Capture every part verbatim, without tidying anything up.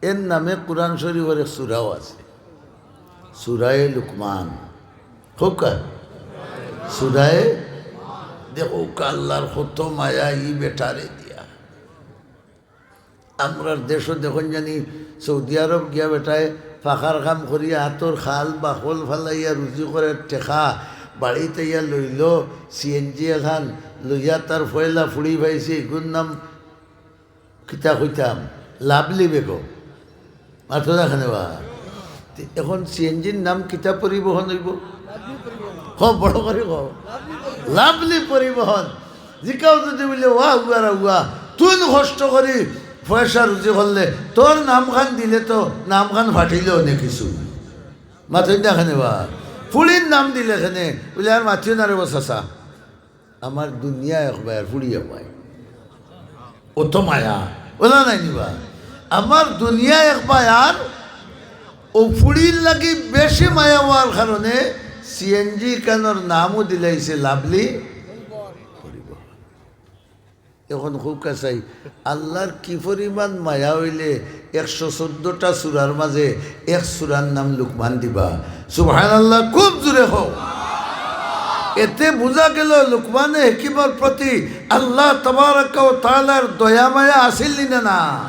এর নামে কোরআন শরীফর এক সূরাও আছে, সূরায়ে লুকমান। কউক্কা, সূরায়ে, দেখউক্কা আল্লার কত মায়া ই বেটারে দিয়া। আমরার দেশো দেখইন জানি সৌদি আরব গিয়া বেটায় পাখার কাম করিয়া আতর খাল বাকল ফালাইয়া রুজি করের টেকা বাড়িত আইয়া লইলো, সিএনজি এখান লইয়া তার পয়লা ফুড়ি পাইছে, ইগুর নাম কিতা কইতাম, লাভলি বেগম। মাতো না কেনে বা? তে এখন সিএনজির নাম কিতা পরিবহন অইবো? হ, বড় করি হ। লাভলি পরিবহন। জিকাও যদি বুলে, "ওয়া, উয়া রা উয়া, তুই নু কষ্ট করি পয়সা রুজি করলে, তোর নামখান দিলে তো নামখান ফাটিলে অনেক কিছু।" মাতইন না কেনে বা? ফুড়ির নাম দিলে কেনে? বুলে, "আর মাতিও না রে বা চাচা।" আমার দুনিয়া এক বায়ার, ফুড়ি এক বায়ার। অত মায়া, অলা নায় নি বা? আমার দুনিয়া এক বায়ার, অউ ফুড়ির লাগি বেশি মায়া অওয়ার কারণে সিএনজি খানর নামও দিলাইছে লাভলি পরিবহন। এখন কউক্কা চাই, আল্লার কি পরিমাণ মায়া অইলে একশো চৌদ্দটা সূরার মাঝে এক সূরার নাম লুকমান দিবা। সুবহানাল্লাহ, খুব জোরে কও। এতে বুঝা গেল লুকমানে হাকিমর প্রতি আল্লাহ তাবারাকা ওয়া তাআলার দয়া মায়া আছিল নি না? না,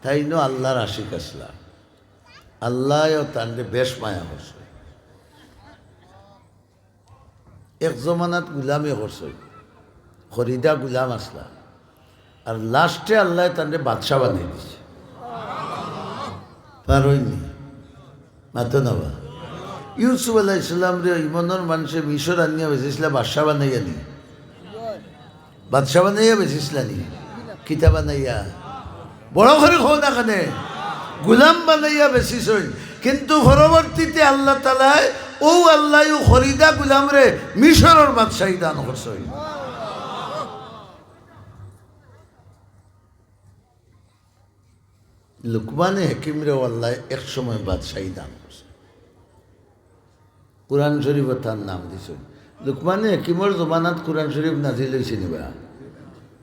তাইন আল্লার আশিক আছলা, আল্লায়ও তানরে বেশ মায়া করছে। এক জমানাত গুলামি করছইন, খরিদা গুলাম আছলা, আর লাস্টে আল্লায় তানরে বাদশা বানাই দিছে। পারইন নি? মাতো না বা। ইউসুফ আলাইহিস সালামরে ইমনর মানষে মিশর আনিয়া বেচিছলা বাদশা বানাইয়া নি? বাদশা বানাইয়া বেচিছলা নি? কিতা বানাইয়া? বড় করি কও না কেনে? গুলাম বানাইয়া বেচিছইন। কিন্তু পরবর্তীতে আল্লাহ তাআলায়, অউ আল্লায়উ খরিদা গুলামরে মিশরর বাদশাহী দান করছইন। লুকমানে হাকিমরেও আল্লায় এক সময় বাদশাহী দান করছে। কোরআন শরীফো তান নাম দিছইন। লুকমানে হাকিমর জমানাত কোরআন শরীফ নাজিল অইছে নি বা?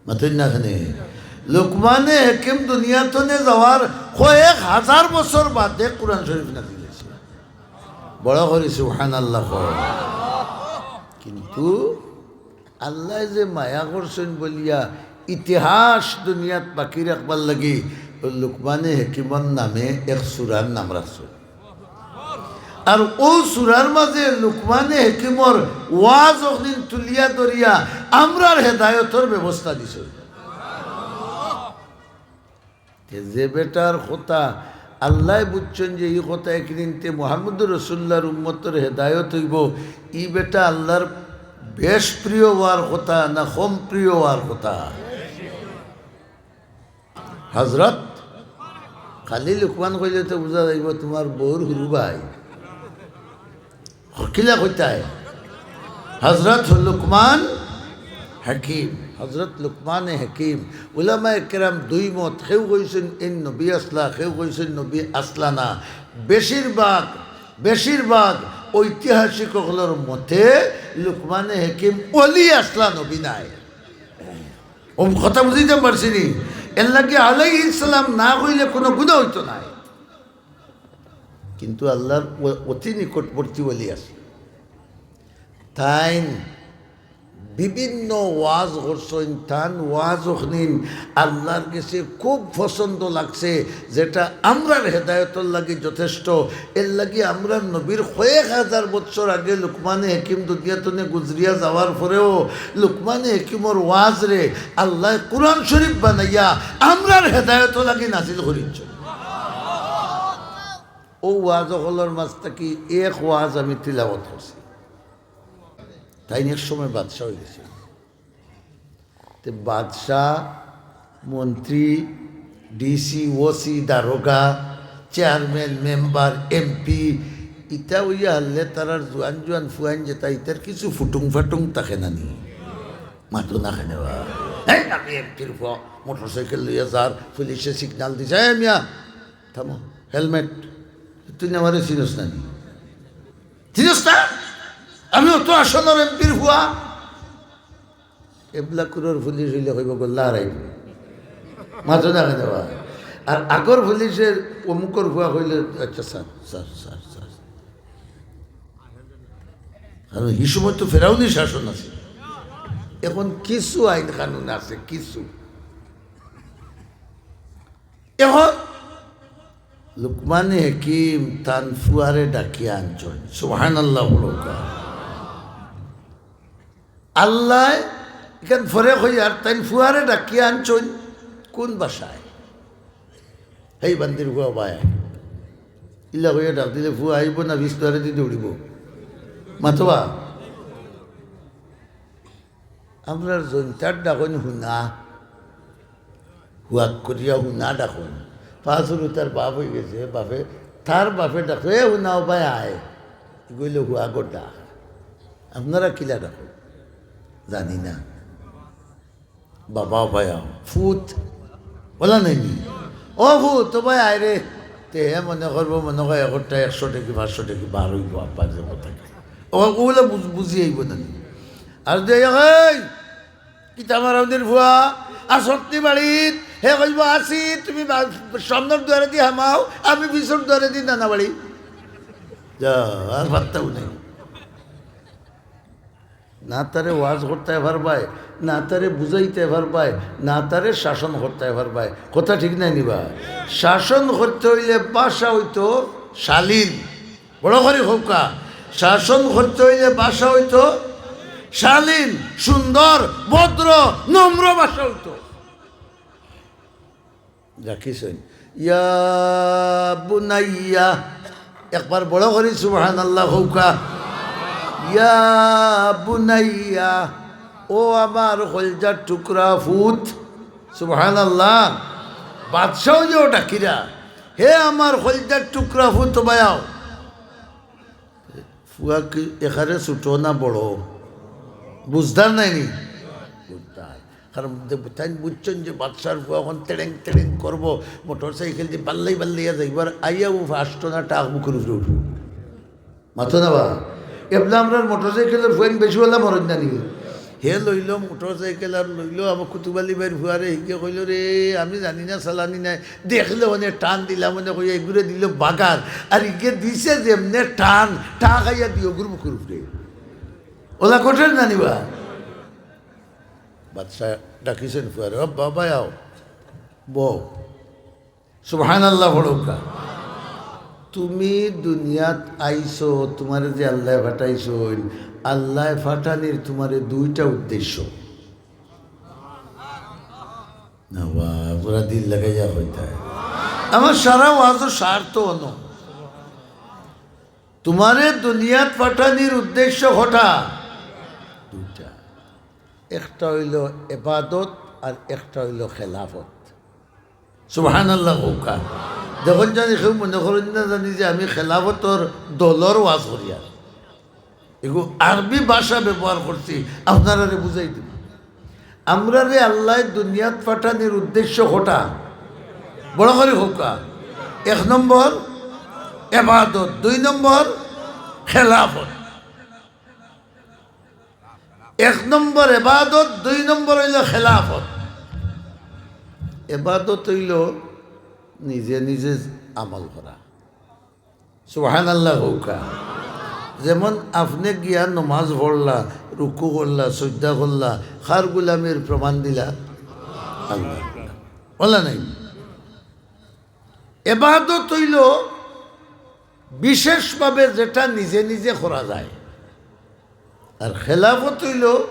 মাতইন না কেনে? লুকমানে হাকিম দুনিয়া থনে যাওয়ার কয়েক হাজার বছর বাদে কোরআন শরীফ নাজিল অইছে। বড় করি সুবহানাল্লাহ কও। কিন্তু আল্লায় যে মায়া করছইন বলিয়া ইতিহাস দুনিয়াত বাকি রাখবার লাগি অউ লুকমানে হাকিমর নামে এক সূরার নাম রাখছইন। আর অউ সূরার মাঝে লুকমানে হাকিমর ওয়াজ অখনিন তুলিয়া ধরিয়া আমরার হেদায়তর ব্যবস্থা দিছইন। তে যে বেটার কথা আল্লায় বুঝছইন যে ই কথা একদিন তে মুহাম্মদুর রাসূলুল্লাহর উম্মতর হেদায়ত অইবো, ই বেটা আল্লার বেশ প্রিয় অওয়ার কথা না কম প্রিয় অওয়ার কথা? হযরত, খালি লুকমান কইলে তো বুঝা যাইবো তুমার বউর হুরু ভাই। কিলা কইতায়? হযরত লুকমান হাকিম, হযরত লুকমানে হাকিম। উলামায়ে কেরাম দুই মত, কেউ কইছইন এইন নবী আছলা, কেউ কইছইন নবী আছলা না। বেশিরভাগ, বেশিরভাগ ঐতিহাসিক অকলর মতে লুকমানে হাকিম ওলি আছলা, নবী নায়। অউ কথা বুঝাইতাম পারছি নি? এরলাগি আলাইহিস সালাম না কইলে কুনু গুনা অইতো নায়। কিন্তু আল্লার অ-, অতি নিকটবর্তী ওলি আছলা। তাইন বিভিন্ন ওয়াজ করছইন, তান ওয়াজ অখনিন আল্লার গেছে খুব পছন্দ লাগছে, যেটা আমরার হেদায়তর লাগি যথেষ্ট। এরলাগি আমরার নবীর কয়েক হাজার বৎসর আগে লুকমানে হাকিম দুনিয়া থনে গুজরিয়া যাওয়ার পরেও লুকমানে হাকিমর ওয়াজরে আল্লায় কোরআন শরীফ বানাইয়া আমরার হেদায়তর লাগি নাজিল করিছইন। অউ ওয়াজ অকলর মাঝ থাকি এক ওয়াজ আমি তিলাওয়াত করছি। তাইন এক সময় বাদশা অইগেছইন। তে বাদশা, মন্ত্রী, ডিসি, ওসি, দারোগা, চেয়ারম্যান, মেম্বার, এমপি, ইতা অইয়া হারলে তারার জুয়ান জুয়ান ফুয়াইন যেতা, ইতার কিছু ফুটুং ফাটুং থাকে না নি? মাতো না কেনে বা? এই আমি এমপির ফুয়া, মোটরসাইকেল লইয়া যার, পুলিশে সিগনাল দিছে, "এই মিয়া, থামো, হেলমেট।" তুই না আমারে চিনস না নি? চিনস না? আমি অত আসনর এমপির ফুয়া। এবলা কুরর পুলিশ অইলে কইবো, "গোল্লা হারাইবো।" মাতো না কেনে বা? আর আগর পুলিশে অমুকর ফুয়া কইলে, "আচ্ছা স্যার, স্যার, স্যার, স্যার।" কারণ হি সময় তো ফেরাউনি শাসন আছিল। এখন কিছু আইন কানুন আছে, কিছু। এখন লুকমানে হাকিম তান ফুয়ারে ডাকিয়া আনছইন। সুবহানাল্লাহ বলউক্কা। আল্লায় ইখান পরে কইয়ার তাইন ফুয়ারে ডাকিয়া আনছইন কোন ভাষায়? হেই বান্দির ফুয়া বায়। ইলা কইয়া ডাক দিলে ফুয়া আইবো না বিস্তরেদি দৌড়িবো? মাতবা। আমরার জৈন্তার ডাকইন হুনা, হুয়াক করিয়া হুনা ডাকইন। পাঁচুরু তার বাপ অইগেছে, বাপে, তার বাপে ডাকতো, "এ হুনা, ও বায় আয়।" ইগু অইলো হুয়াগর ডাক। আপনারা কিলা ডাকইন? জানি না। বাবা, ও বায় আও। ফুত, বলা নায়নি? "ও ফুত, ও বায় আয় রে।" তে হে মনে করবো, মনে কয় একটা একশো টেকি, পাঁচশো টেকি বার অইবো, আব্বার যে কথা। ও, অগুলা বুঝ-, বুঝি আইবো না নি? আর যে, "এই, কিতা মারাউনির ফুয়া, আসতনি বাড়িত?" হে কইবো, "আছি, তুমি বা-, সামনর দুয়ারেদি হামাও, আমি পিছর দুয়ারেদি নানা বাড়ি।" যা, আর পাত্তাও নাই। না তারে ওয়াজ করতায় পারবায়, না তারে বুঝাইতায় পারবায়, না তারে শাসন করতায় পারবায়। কথা ঠিক নায়নি বা? শাসন করতে অইলে ভাষা অইতো শালীন। বড় করি কউক্কা, শাসন করতে অইলে ভাষা অইতো শালীন, সুন্দর, ভদ্র, নম্র ভাষা অইতো। রাখিছইন। ইয়া বুনাইয়া, একবার বড় করি সুবহানাল্লাহ কউক্কা। ইয়া বুনাইয়া, ও আমার কইলজার টুকরা ফুত। সুবহানাল্লাহ। বাদশাও যে ডাকিরা, "হে আমার কইলজার টুকরা ফুত, বায় আও।" ফুয়া কি এখানে ছোট না বড়? বুঝদার নায়নি? বুঝদার। কারণ দে-, তাইন বুঝছইন যে বাদশার ফুয়া অখন তেড়েং তেড়েং করবো, মোটরসাইকেলদি বাল্লাই বাল্লাইয়া যাইবার, আইয়া ও ফাস্ট না টাক মুখর উপরে উঠবো। মাতো না বা? এবলা আমরার মোটরসাইকেলর ফুয়াইন বেশি ওলা মরইন না নি? হে লইলো মোটরসাইকেল আর লইলো আমার কুতুব আলী ভাইর ফুয়ারে, হিগে কইলো, "রে, আমি জানি না চালানি নাই, দেখলে অনে টান দিলাম, অনে কইয়া এগুরে দিল বাগার, আর ইগে দিছে যেমনে টান, টা খাইয়া দিও গুরু মুখর উপরে।" ওলা কটের না নি বা? বাদশা ডাকিছইন ফুয়ারে, "ও বাবা, আও, বও।" সুবহানাল্লাহ পড়উক্কা। তুমি দুনিয়াত আইছো, তুমারে যে আল্লায় পাঠাইছইন, আল্লায় পাঠানির তুমারে দুইটা উদ্দেশ্য। না বা, পুরা দিল লাগাইয়া কইতায়। আমার সারা ওয়াজর সার তো অনো। তুমারে দুনিয়াত পাঠানির উদ্দেশ্য কটা? দুইটা। একটা অইলো ইবাদত আর একটা অইলো খেলাফত। সুবহানাল্লাহ কউক্কা। দেখইন জানি কেউ মনে করইন না জানি যে আমি খেলাফতর দলর ওয়াজ করিয়ার। এগু আরবি ভাষা ব্যবহার করছি, আপনারারে বুঝাই দিমু। আমরারে আল্লায় দুনিয়াত পাঠানির উদ্দেশ্য কটা? বড় করি কউক্কা। এক নম্বর ইবাদত, দুই নম্বর খেলাফত। এক নম্বর ইবাদত, দুই নম্বর অইলো খেলাফত। ইবাদত অইলো নিজে নিজে আমল করা। সুবহানাল্লাহ কউক্কা। যেমন আপনে গিয়া নমাজ পড়লা, রুকু করলা, সইজদা করলা, কার গুলামির প্রমাণ দিলা? আল্লাহ। অলা নায়নি? ইবাদত অইলো বিশেষভাবে যেটা নিজে নিজে করা যায়। আর খেলাফত অইলো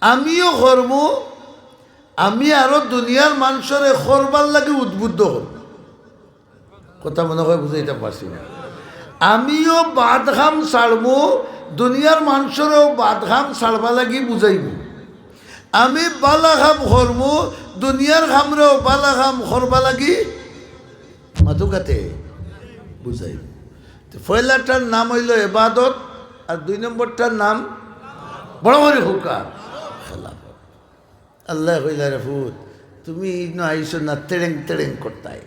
আমিও করমু, আমি আরো দুনিয়ার মানষরে করবার লাগি উদ্বুদ্ধ করমু। কথা মনে কয় বুঝাইতাম পারছি না। আমিও বাদ কাম ছাড়মু, দুনিয়ার মানষরেও বাদ কাম ছাড়বা লাগি বুঝাইমু। আমি বালা কাম করমু, দুনিয়ার কামরেও বালা কাম করবা লাগি মাতুকাতে বুঝাইমু। তে পয়লাটার নাম অইলো ইবাদত, আর দুই নম্বরটার নাম বড় করি কউক্কা খেলাফত। আল্লায় কইলা, "রে ফুত, তুমি ইনো আইছো না তেড়েং তেড়েং করতায়,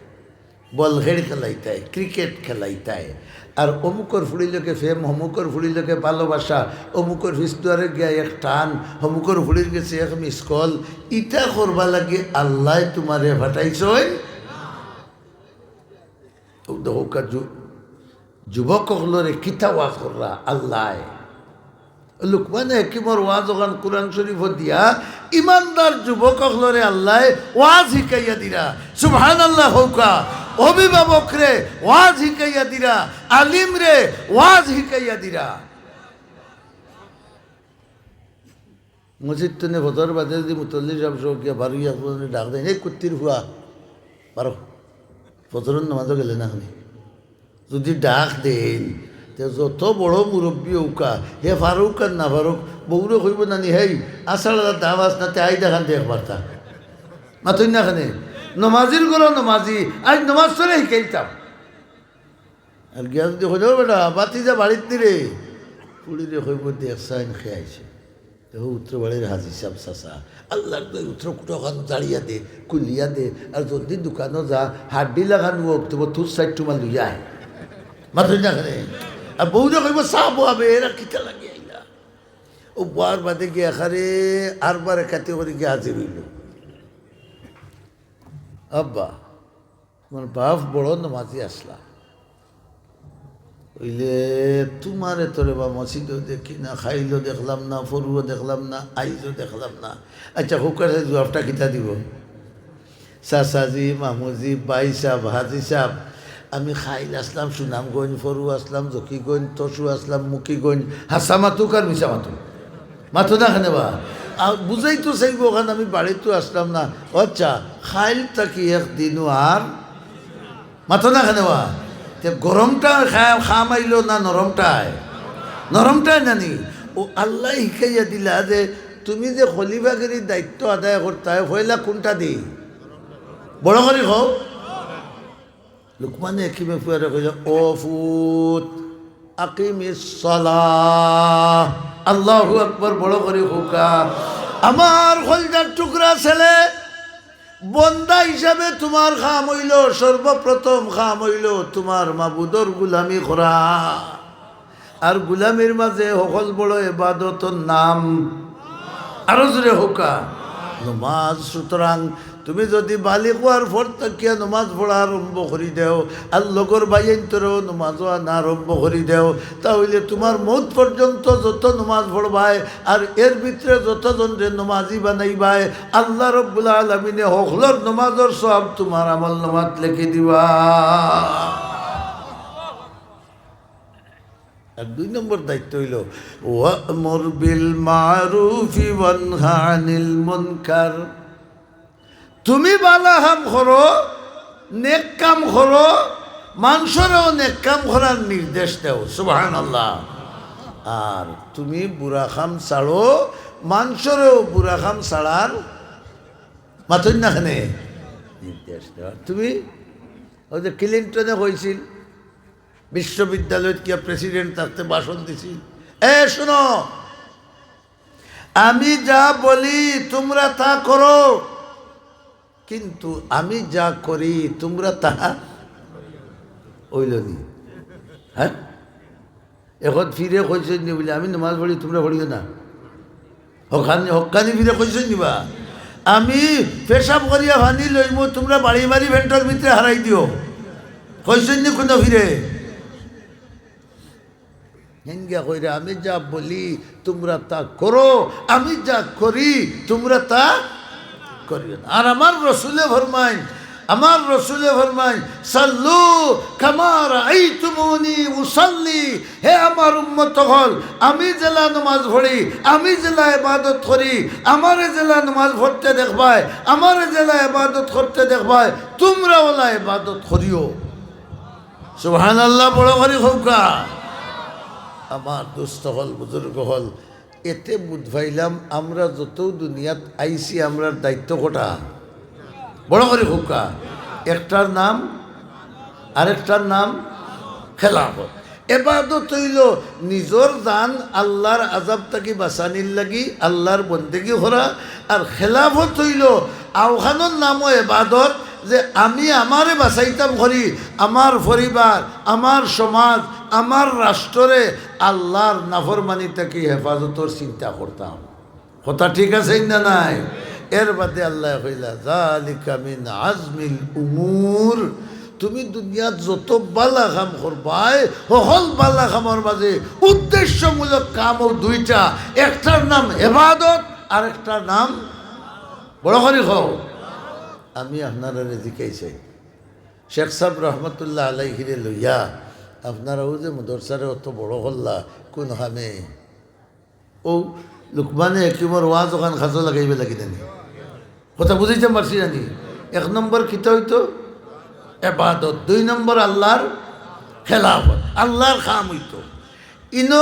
বল খেড় খেলাইতায়, ক্রিকেট খেলাইতায়, আর অমুকর ফুড়ির লগে প্রেম, অমুকর ফুড়ির লগে ভালোবাসা, অমুকর পিছ দুয়ারে গিয়া এক টান, অমুকর ফুড়ির গেছে এক মিস কল, ইতা করবা লাগি আল্লায় তুমারে পাঠাইছইন?" অউ দেখউক্কা যু-, যুবক অকলরে কিতা ওয়াজ কররা আল্লায়। লুকমানে হাকিমর ওয়াজ অখান কুরআন শরীফো দিয়া ইমানদার যুবক অকলরে আল্লায় ওয়াজ হিকাইয়া দিরা। সুবহানাল্লাহ কউক্কা। অভিভাবকরে ওয়াজ হিকাইয়া দিরা, আলিমরে ওয়াজ হিকাইয়া দিরা। মসজিদ তনে ফজর বাদে যুদি মুতল্লি সাব সহ গিয়া বারইয়া একজনে ডাক দেইন, "এই কুত্তির ফুয়া, বারো, ফজরর নমাজো গেলে না কেনে?" যুদি ডাক দেইন, তে যত বড় মুরব্বি অউক্কা, হে ফারুক আর না ফারুক, বউরে কইবো না নি, "হেই, আছাড় আলা দাম আছ না, তে আই দেখান দে একবার তা।" মাতইন না কেনে? নমাজির ঘরো নমাজি, আইজ নমাজ তোরে হিকাইতাম। আর গিয়া যুদি কইন, "ও বেটা, বাতিজা বাড়িত নি রে?" ফুড়িরে কইবো, "দেখ চাইন কে আইছে।" তে অউ উত্তর বাড়ির হাজি সাব চাচা, "আল্লার দোয়াই উত্তর কুটাখান জাড়িয়া দে, খুলিয়া দে, আর জলদি দোকানো যা, হাড্ডি লাখান অউক, তবু তোর সাইড টুমা লইয়া আয়।" মাতইন না কেনে? আর বউরে কইবো, "চা বওয়াবে, এরা কিতা লাগি আইলা?" অউ বওয়ার বাদে গিয়া একারে আরবার একাতি করি গিয়া হাজির অইলো, "আব্বা, তুমার বাফ বড় নমাজি আছলা, অইলে তুমারে তো রে বা মসজিদো দেখি না, কাইলও দেখলাম না, পরুও দেখলাম না, আইজও দেখলাম না। আইচ্ছা, কউক্কা চাই জুয়াবটা কিতা দিবো?" চাচাজি, মামুজি, ভাই সাব, হাজি সাব, আমি কাইল আছলাম সুনামগঞ্জ, পরু আছলাম জকিগঞ্জ, তরশু আছলাম মুকিগঞ্জ, হাছা মাতুক আর মিছা মাতুক। মাতো না কেনে বা? আর বুঝাইতো চাইবো অখান আমি বাড়িত তো আছলাম না। আইচ্ছা, কাইল থাকি একদিনও আর মাতো না কেনে বা? তে গরমটায় খা-, কাম আইলো না নরমটায়? নরমটায় না নি? অউ আল্লায় হিকাইয়া দিলা যে তুমি যে খলিফাগিরির দায়িত্ব আদায় করতায়, পয়লা কুনটা দি? বড় করি কও। লুকমানে হাকিমে ফুয়ারে কইলা, "ও ফুত, আকিমিস সালাহ।" আল্লাহু আকবার, বড় করি কউক্কা। আমার কইলজার টুকরা ছেলে, বন্দা হিসাবে তুমার কাম অইলো, সর্বপ্রথম কাম অইলো তুমার মাবুদর গুলামি করা। আর গুলামির মাঝে হকল বড় ইবাদতর নাম, আরো জোরে কউক্কা, নমাজ। সুতরাং তুমি যুদি বালিগ অওয়ার পর থাকিয়া নমাজ পড়া আরম্ভ করি দেও, আর লগর ভাইয়াইন্তরেও নমাজো আনা আরম্ভ করি দেও, তা অইলে তুমার মউত পর্যন্ত যত নমাজ পড়বায়, আর এর ভিতরে যতজনরে নমাজি বানাইবায়, আল্লাহ রব্বুল আলামিনে হকলর নমাজর সওয়াব তুমার আমলনামাত লেখি দিবা। আর দুই নম্বর দায়িত্ব অইলো, "ওয়া'মুর বিল মা'রুফি ওয়ানহা আনিল মুনকার।" তুমি ভালা কাম করো, নেক কাম করো, মানষরেও নেক কাম করার নির্দেশ দেও। সুবহানাল্লাহ। আর তুমি বুরা কাম ছাড়ো, মানষরেও বুরা কাম ছাড়ার, মাতইন না কেনে, নির্দেশ দেও। তুমি, অউ যে ক্লিনটনে কইছিল, বিশ্ববিদ্যালয়ত গিয়া প্রেসিডেন্ট থাকতে ভাষণ দিছিল, "এ শুনো, আমি যা বলি তুমরা তা করো, কিন্তু আমি যা করি তুমরা তা," অইলো নি? হ্যাঁ, এখন ফিরে কইছইন নি বুলে, "আমি নমাজ পড়ি, তুমরা পড়িও না"? হক্কানি, হক্কানি ফিরে কইছইন নি বা? "আমি পেশাব করিয়া পানি লইমু, তুমরা বাড়ি বাড়ি ভেন্টর ভিতরে হারাই দিও", কইছইন নি কুনু ফিরে? হিনগিয়া কইরা, "আমি যা বলি তুমরা তা করো, আমি যা করি তুমরা তা করিও না।" আর আমার রসুলে ফরমাইন, আমার রসুলে ফরমাইন, "সাল্লু কামা রাআইতুমুনি উসাল্লি।" হে আমার উম্মত অকল, আমি যেলা নমাজ পড়ি, আমি যেলা ইবাদত করি, আমারে যেলা নমাজ পড়তে দেখবায়, আমারে যেলা ইবাদত করতে দেখবায়, তুমরা অলা ইবাদত করিও। সুবহানাল্লাহ, বড় করি কউক্কা। আমার দোস্ত অকল, বুজুর্গ অকল, এতে বুঝ পাইলাম, আমরা যত দুনিয়াত আইছি, আমরার দায়িত্ব কটা? বড় করি কউক্কা। একটার নাম, আরেকটার নাম খেলাফত। এবাদত অইলো নিজর জান আল্লার আযাব থাকি বাঁচানির লাগি আল্লার বন্দেগি করা, আর খেলাফত অইলো অখানর নামও এবাদত, যে আমি আমারে বাঁচাইতাম করি, আমার পরিবার, আমার সমাজ, আমার রাষ্ট্ররে আল্লার নাফরমানি থাকি হেফাজতর চিন্তা করতাম। কথা ঠিক আছে না নাই? এর বাদে আল্লায় কইলা, "যালিকা মিন আজমিল উমুর।" তুমি দুনিয়াত যত বালা কাম করবায়, হকল বালা কামর মাঝে উদ্দেশ্যমূলক কাম অউ দুইটা, একটার নাম এবাদত আর একটার নাম, বড় করি কও, আমি আপনারারে জিকাইছি, শেখ সাব রহমতুল্লাহ আলাইহিরে লইয়া আপনারা অউ যে মাদ্রাসারে অত বড় করলা, কুন কামে? অউ লুকমানে হাকিমর ওয়াজ অখান কাজো লাগাইবা লাগি না নি? কথা বুঝাইতাম পারছি না নি? এক নম্বর কিতা অইতো? এবাদত। দুই নম্বর আল্লার খেলাফত, আল্লার কাম অইতো। ইনো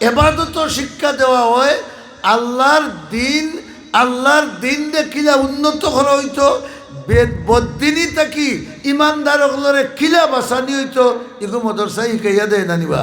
এবাদতর শিক্ষা দেওয়া অয়, আল্লার দিন, আল্লার দিনরে কিলা উন্নত করা অইতো, বেদ-, বদ্দিনী থাকি ইমানদার অকলরে কিলা বাঁচানি অইতো, ইগু মাদ্রাসায় হিকাইয়া দেয় না নি বা?